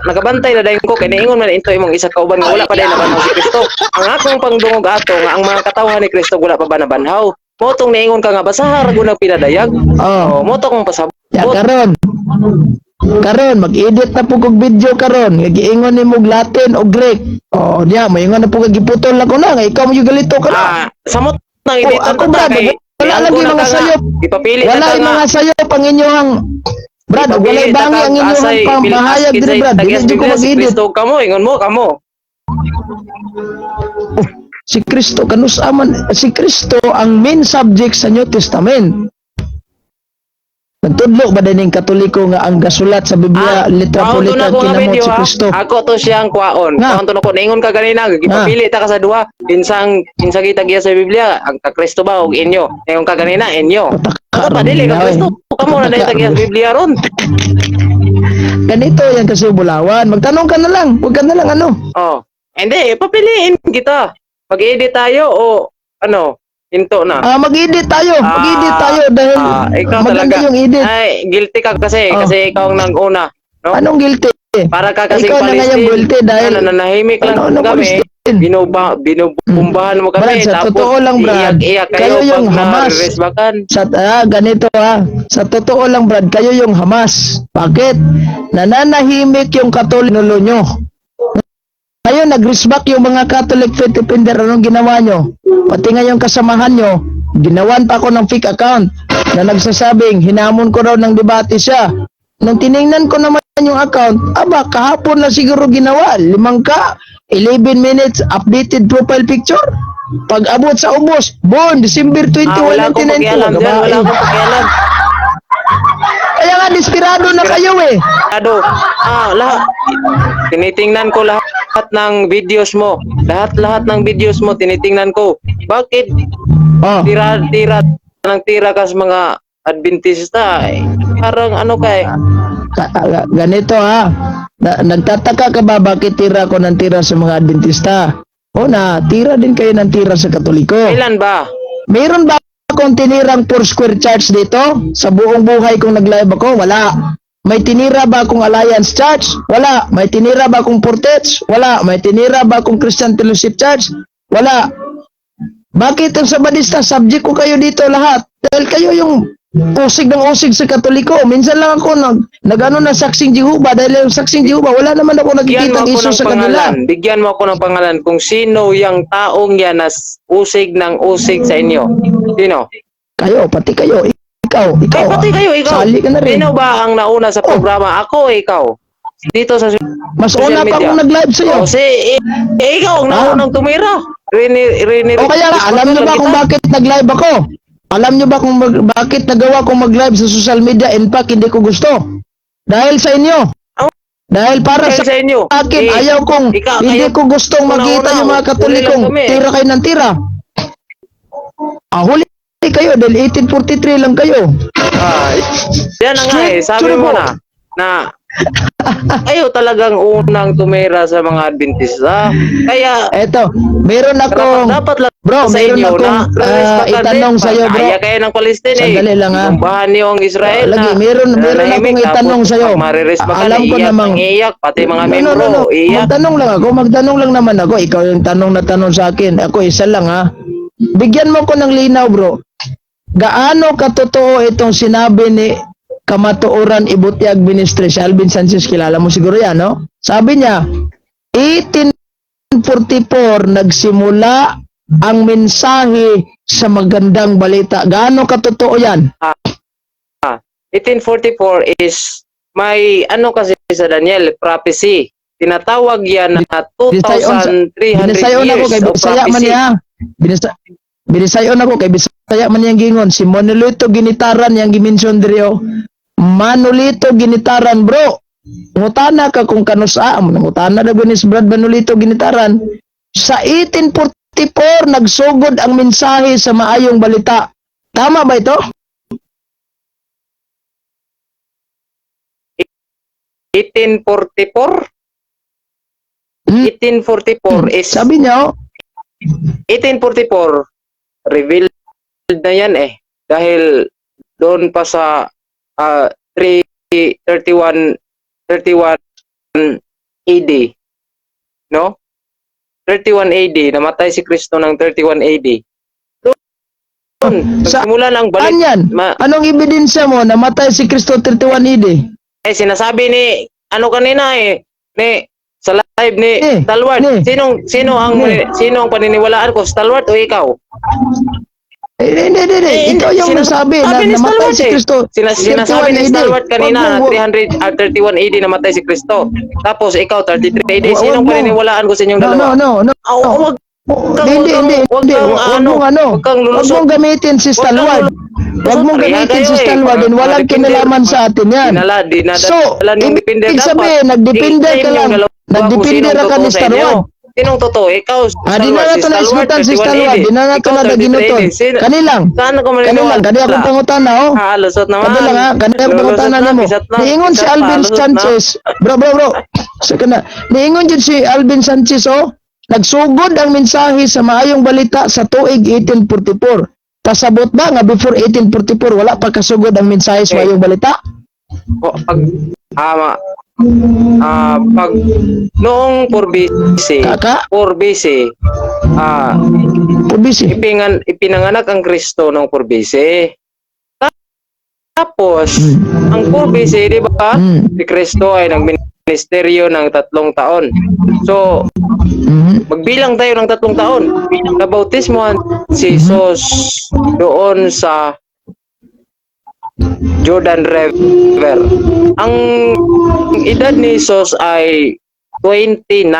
Nakabantay na dayon ko kay niingon man into imong isa kauban nga wala pa day nabanhaw si Kristo. Ang akong pangdungog ato nga ang mga katawhan ni Kristo wala pa ba nabanhaw. Mao tong niingon ka nga basaha ra gud ang pinadayag. Oh. Oh, mao to kong pasabot. Ya karon. Karon mag-edit na po kog video karon. Nga giingon nimo og Latin o Greek. Oh, diya moingon na po kag giputol na ko na nga ikaw mo yung galito ka na. Ah, samot nang Oh, editan ako ta Brad, kay wala niangko lagi na mga ka nga. sayop. Ipapili na Wala ka yung nga. mga sayop ang inyong Brad, ug walay Ipapili ta bangi ka ang inyong asay pamahayag askid diri sa Brad. Dili tagias jud ko Biblia si mag-edit. Kristo kamo ingon mo kamo. Si Kristo kanus man si Kristo ang main subject sa New Testament. Nagtudlo ba din yung Katoliko nga ang gasulat sa Biblia litra po Kwaon to litra na ko nga kinamot video si ha. Kristo? Ako to siyang kwaon. Nga. Kwaon to na ko. Ningon ka ganina, gipapili ta ka sa duha. Kinsang kinsa kita giya sa Biblia, ang ka Kristo ba og inyo? Ningon ka ganina, inyo. Pataka Ako pa dili ka ron, Kristo. Kamo na dahil Pataka tagiya sa ron. Biblia ron. Ganito yan kasi, bulawan. Magtanong ka na lang. Huwag ka na lang ano. Oh. Hindi, papiliin kita. Mag-edit tayo o ano, hinto na. Ah, mag-edit tayo. Mag-edit tayo dahil Ah, ikaw maganda talaga. yung edit. Ay, guilty ka kasi Oh. kasi ikaw ang nag-una, no? Anong guilty? Para ka kasi Ikaw na ngayon guilty dahil ano, nanahimik lang Ano, ano, kami. Palestine? Binubombahan mo kami. Brad, sa Tapos, totoo lang, Brad, iiyak-iyak kayo, kayo yung pag Hamas. nare-resbakan. Sa ganito ah, sa totoo lang, Brad, kayo yung Hamas. Bakit? Nananahimik yung Katoliko nyo. Ngayon, nag-resback yung mga Catholic Faith Defender. Anong ginawa nyo? Pati ngayon kasamahan nyo, ginawan pa ako ng fake account na nagsasabing, hinamon ko raw ng debate siya. Nung tiningnan ko naman yung account, aba, kahapon na siguro ginawa. Limang ka, 11 minutes, updated profile picture. Pag abot sa ubos, born December 21, Ah, wala akong 1992. pakialam dyan. Wala Gabae. akong pakialam. Kaya nga, desperado na kayo eh. Ado, lahat. Tinitingnan ko lahat ng videos mo. Lahat-lahat ng videos mo, tinitingnan ko. Bakit Oh. tira, tira, ng tira ka sa mga Adventista? Eh, parang ano ka eh. Ganito ha. Nagtataka ka ba bakit tira ko ng tira sa mga Adventista? Una, tira din kayo ng tira sa Katoliko. Kailan ba? Meron ba akong tinirang four square church dito? Sa buong buhay kong nag-live ako? Wala. May tinira ba akong Alliance Church? Wala. May tinira ba akong Portets? Wala. May tinira ba akong Christian Fellowship Church? Wala. Bakit ang Sabadista? Subject ko kayo dito lahat. Dahil kayo yung usig ng usig sa Katoliko. Minsan lang ako nag-ano na Saksing Jehovah dahil yung Saksing Jehovah, wala naman ako Bigyan mo nakikitang ako issue ng sa kanila. pangalan. Bigyan mo ako ng pangalan kung sino yung taong yan na usig ng usig sa inyo. Sino? Kayo, pati kayo. Ikaw, ikaw. Ay, pati kayo, ikaw. Sali ka na rin. Sino ba ang nauna sa Oh. programa? Ako o ikaw? Dito sa Mas social una pa media. akong nag-live sa'yo. Oh, si, eh, ikaw ang Ah. naunang tumira. Rini, rini, O kaya nga, alam nyo ba kung bakit nag-live ako? Alam nyo ba kung bakit nagawa kong mag-live sa social media? In fact, hindi ko gusto. Dahil sa inyo. Oh. Dahil para Dahil sa sa inyo. akin, Eh, ayaw kong, ikaw, hindi kayo- ko gustong una-una, makita yung mga huli lang Katolikong kami. tira kayo ng tira. Ah, huli kayo dahil 1843 lang kayo. Ah, yan na nga eh. Straight Sabi to the mo bone. na, na kayo talagang unang tumira sa mga Adventista. Kaya, Eto, meron akong, dapat lang bro, sa meron inyo akong na respetan itanong din. sa'yo, bro. Kaya kayo ng Palestine eh. Sandali lang, ah. Bombahan niyo ang Israel Lagi, na meron nanahimik, akong itanong tapos sa'yo. pag mariresbakan, Alam ko iiyak namang- ang iiyak, pati mga No, no, membro, no, no. iiyak. Magtanong lang ako, magtanong lang naman ako. Ikaw yung tanong na tanong sa akin. Ako isa lang ha. Bigyan mo ko ng linaw, bro. Gaano katotoo itong sinabi ni Kamatuoran Ibutiag Ministry, si Alvin Sanchez, kilala mo siguro yan, no? Sabi niya, 1844 nagsimula ang mensahe sa magandang balita. Gaano katotoo yan? 1844 is may ano kasi sa Daniel, prophecy. Tinatawag yan na 2,300 Binisayon ako years kay of Bisaya man prophecy. niya. Binisayon ako kay Bisaya man niyang gingon. Si Manolito Ginitaran yang gimension diri oh. Manolito Ginitaran, bro. Ngutana ka kung kanusa mo nangutana na ni si Brad Manolito Ginitaran. Sa 1844 nagsugod ang mensahe sa maayong balita. Tama ba ito? 1844? 1844 is Sabi niya, oh, 1844 revealed na yan eh dahil doon pa sa 331 31 AD, no, 31 AD, namatay si Kristo ng 31 AD. Doon nagsimula ng Saan balik yan? Anong ebidensya mo namatay si Kristo 31 AD? Eh, sinasabi ni ano kanina eh, ni sa live ni Eh, Stalwart, ni. sinong sino ang Ni. sino ang paniniwalaan ko, Stalwart o ikaw? Eh, hindi, hindi, hindi. Eh, Ikaw yung nagsabi na sabi ni namatay Stalwart si eh. Kristo Sinasabi 31 ni AD. Stalwart kanina Wag na mo- 331 AD namatay si Kristo. Tapos ikaw 33 AD. Wag Sinong mo. paniniwalaan ko sa inyong No, dalawa? no, no, no. Oh, wag Oh, kang- hindi, hindi, wag hindi. kang, Wag ano, mong ano. wag kang Wag lulusot. mong gamitin si Wag kang Stalwart. Wag mong Pareha gamitin kayo si eh. Stalwart Mga din. Walang mga kinalaman sa atin yan. Dinala, dinadala So, yung defender. ibig Dapat, sabihin, nagdepender i-claim ka yung lang. dalawa kung Nagdepender sinong ka ni totoo sa inyo. Stalwart. Sinong totoo? Ikaw, Ah, di na Stalwart, nato si na Stalwart, isgutan si 31 Stalwart. AD. Di na nato Ikaw, na 33 daginuton. AD. Kanilang. Saan ako Kanilang, maniniwala? kani akong pangutana oh. Ah, lusot naman. Kani lang ha, kani akong Lulusot pangutana na, nimo. bisat na, Niingon si bisat pa, Alvin lusot na. Sanchez. Bro, bro, bro. Sa kana. Niingon jud si Alvin Sanchez oh. Nagsugod ang mensahe sa maayong balita sa tuig 1844. Pasabot ba nga before 1844 wala pa kasugod ang mensahe sa Okay. maayong balita? O, pag ah, ma- ah, pag noong 4 BC, Kaka? 4 BC, Pubisi. ipinanganak ang Kristo noong 4 BC. Tapos, ang 4 BC, di ba? Si Kristo ay nagministeryo ng 3 taon. So, magbilang tayo ng 3 taon. Nabautismohan si Jesus doon sa Jordan River. Ang edad ni Jesus ay 29.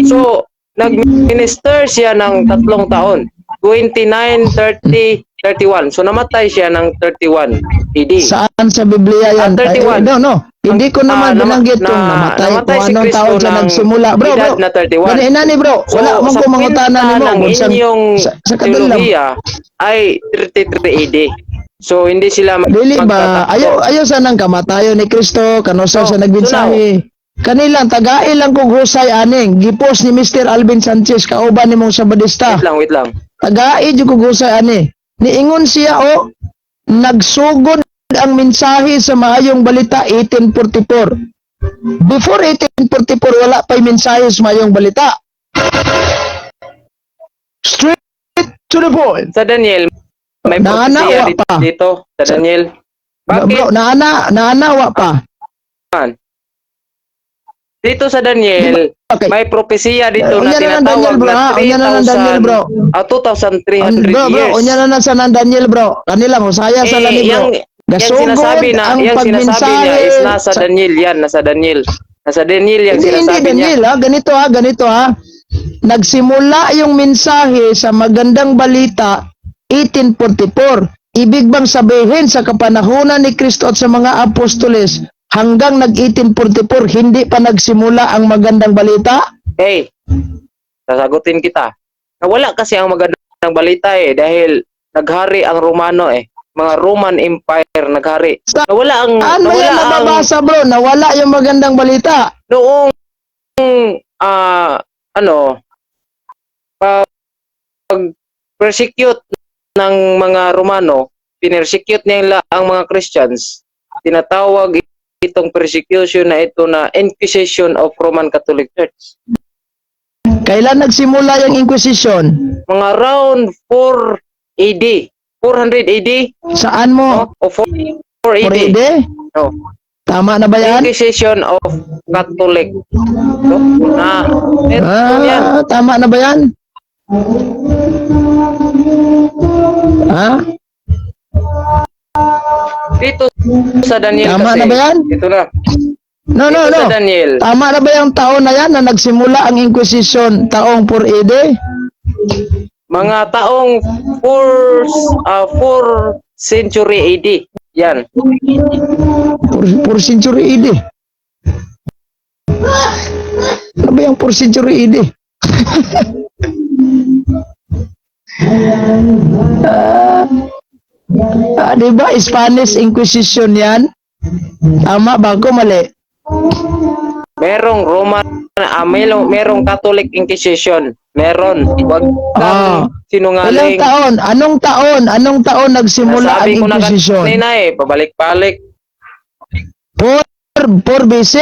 So, nag-minister siya ng 3 taon. 29, 30, 31. So, namatay siya ng 31 AD. Saan sa Biblia yan? Ah, 31. Ay, no, no. Hindi ko naman binanggit kung namatay, namatay kung si anong Kristo taon siya ng nagsimula. Bro, edad bro. na 31. Gani inani bro. So, Wala man sa ko mangutana kwenta nimo ng kung saan inyong sa kadulom. teolohiya ay 33 AD. So, hindi sila Dili ba? magtatakbo. Ayaw ayaw sa nang kamatayon ni Kristo kano sa So, siya nagmensahe. Kanilang tagai lang kog husay aning gipos ni Mr. Alvin Sanchez kauban nimong sabadista. Wait lang, wait lang. Tagai jud kog husay ani. Niingon siya o nagsugod ang mensahe sa maayong balita 1844. Before 1844 wala pa'y mensahe sa maayong balita. Straight to the point. Sa Daniel, may Naana, propesya wa dito, pa. dito sa Daniel. Bakit Bro, naana, naana wa pa. man? Dito sa Daniel, Okay. may propesiya dito na Unya na ng tinatawag Daniel, bro, na ha? Unya na ng Daniel, 3,000 bro. 2,300 Bro, bro, years. unya na na sa ng Daniel, bro. Kanilang husaya sa Eh, lani, bro. yang Gasugod sinasabi na, ang yang sinasabi niya is pagmensahe nasa Daniel yan, nasa Daniel. Nasa Daniel yang Hindi, hindi, sinasabi niya. Daniel, ha? Ganito ha, ganito ha. Nagsimula yung mensahe sa magandang balita 1844. Ibig bang sabihin sa kapanahunan ni Kristo at sa mga apostoles hanggang nag-1844 hindi pa nagsimula ang magandang balita? Hey, sasagutin kita. Nawala kasi ang magandang balita eh dahil naghari ang Romano eh. Mga Roman Empire naghari. Nawala ang Ano nawala yan ang nababasa, bro? Nawala yung magandang balita. Noong ano pag persecute ng mga Romano, pinersecute nila ang mga Christians. Tinatawag itong persecution na ito na Inquisition of Roman Catholic Church. Kailan nagsimula yung Inquisition? Mga round 4 AD. 400 AD. Saan mo? O 4 AD. 4 AD? Oh. Tama na ba yan? Inquisition of Catholic. No? Na, meron yan. Ah, tama na ba yan? Ha? Dito sa Daniel Tama kasi. na ba yan? Ito na. No, no, Dito no. sa Daniel. Tama na ba yung taon na yan na nagsimula ang Inquisition taong 4 AD? Mga taong 4 4 century AD. Yan. 4 century AD. Ano ba yung 4 century AD? Ah, di ba Spanish Inquisition yan? Tama ba ako? Mali. Merong Roman, merong Catholic Inquisition. Meron. Wag kang Ah. Ilang sinungaling. taon? Anong taon? Anong taon nagsimula ang Nasabi ko na Inquisition? kanina eh, pabalik-balik. 4 4 BC?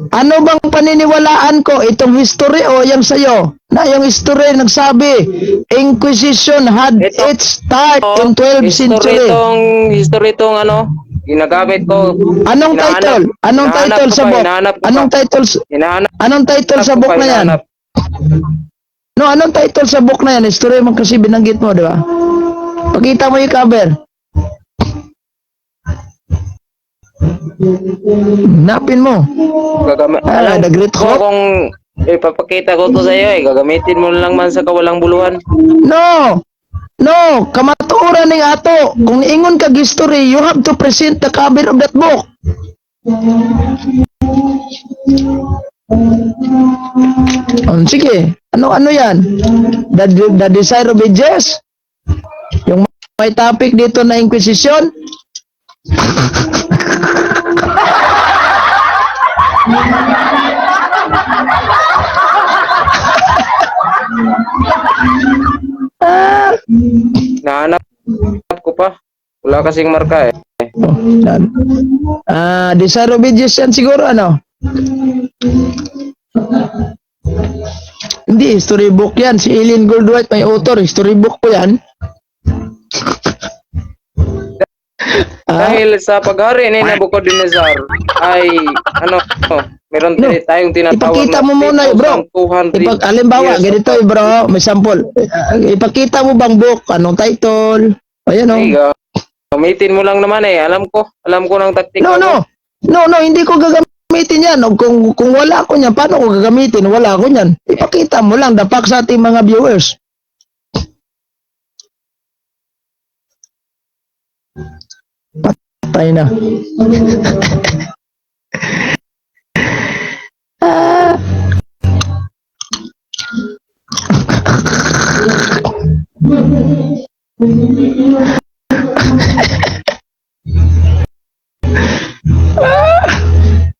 Ano bang paniniwalaan ko? Itong history o yung sayo? Na yung history nagsabi, Inquisition had Ito. its start in 12th History century. History itong ano, ginagamit ko. Anong title? Anong Hinahanap title ko sa pa, book? hinahanap ko Anong pa. title Hinahanap anong title sa ko book pa, na yan? hinahanap. No, anong title sa book na yan? History mo kasi binanggit mo, di ba? Pakita mo yung cover. Hanapin mo. Ah, Alam the Great ko Hope? kung ipapakita ko to sa iyo eh, gagamitin mo lang man sa kawalang buluhan. No! No! Kamatuoran ning ato. Kung niingon kag history, you have to present the cover of that book. Sige. Ano ano yan? The Desire of Ages? Yung may topic dito na Inquisition? Ah, Nahanap ko pa. Wala kasing marka eh. Oh, yan. Ah, Desire of Ages yan siguro, ano? Hindi, history book yan. Si Eileen Goldwhite, may author. History book po yan. Ah, Dahil sa paghari ni Nebuchadnezzar ay ano, meron No. tayong tinatawag Ipakita mo muna, eh, bro. 3,200 Halimbawa, years ganito of eh, bro, may sample. Ipakita mo bang book? Anong title? Ayan oh. Ay, gamitin mo lang naman eh. Alam ko. Alam ko ng taktika No, mo. no. No, no, hindi ko gagamitin yan. O kung wala ko niyan, paano ko gagamitin? Wala ko niyan. Ipakita mo lang, dapak sa ating mga viewers. Patay na. Ah.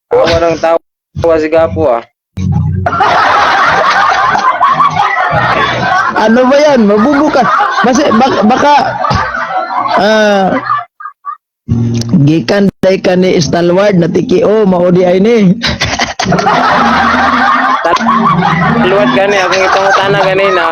Tawa ng tawa si Gapo ah. Ano ba yan? Mabubuka. Basta, baka, ah, gikan day ka ni Stalwart na tiki o maudi ay ni. Talwat gani akong ipangutana ganina.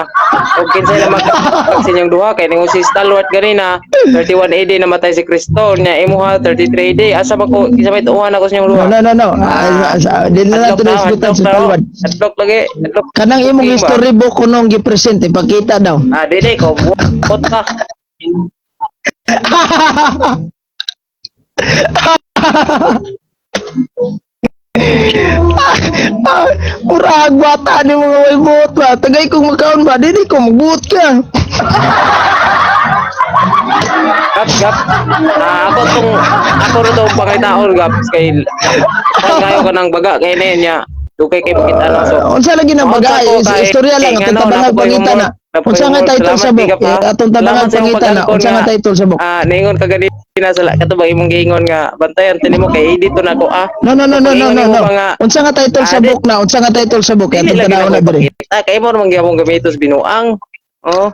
Og kinsay na magkapag sa inyong duha kay ningon si Stalwart ganina 31 AD namatay si Kristo nya imuha 33 AD. Asa ba ko kinsa may tuuhan ako sa inyong duha? No, no, no, no. Ah, di na Adlok natin na, isgutan adlok si na, oh. Stalwart. Adlok lagi, adlok. Kanang imong Ba? history book kunong gi-present ipakita daw. Ah, dili ko buot ka. Ah, murag bata ni mga way buot ba. Tagay kong makaon ba dili ko magbuot ka. Gap, gap. Ah, ako ro tong pangitaon gap kay kayo ka ng baga kay niya. Dugay kay makita no. So, Unsa lagi nang Unsa baga ko kay- istorya lang kay atong ngano, tabangag napoy pangita humor, na. napoy Unsa nga humor. title Salamat, sa book? Gap, ha. Eh, atong tabangag Salamat sa imong pangita na. pag-angkon Unsa nga nga. title sa book? Ah, ningon ka ganina sa kato ba imong giingon nga bantayan tini mo kay edit na ko ah. No, no, no, no, no, Pag-ingon no, nimo no. ba nga, Unsa nga title sa Ah, book na? Unsa nga title sa book? dili Atong lagi tanawon na na ko diri. ipakita kay mo man gyapon gamitos binuang. Oh.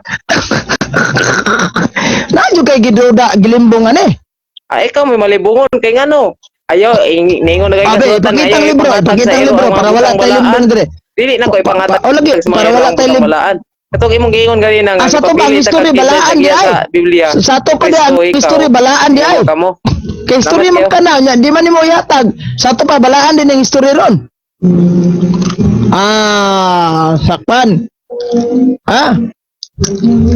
Naadyo kay giduda gilimbong ani. Ah, ikaw may malibungon kay ngano? Ayo, ningon na kay Abe, kasuotan, ipakita ayaw ang libro, ipangatag ipakita sa ang iro libro ang mga para wala butang tay balaan. limbong dire. Dili na ko ipangatag O lagi, sa mga para iro wala ang tay butang libro. balaan. Katong imong giingon ganina nga Ah, sa to ba ang gipapili ta history kag kinsa balaan sa di giya ay? sa Biblia. Sa to pa di Kristo, ang ikaw. history balaan di ay. Ingon ka mo. Kay history Salamat man kayo. ka na nya, di man nimo ihatag. Sa to pa balaan din ang history ron. Ah, sakpan. Ha?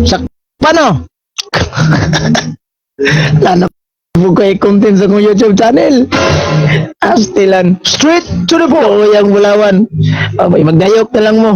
Sakpan oh. Lana po kay content sa kong YouTube channel. Astilan. Straight to the point. Yang Bulawan. Oh, may magdayok na lang mo.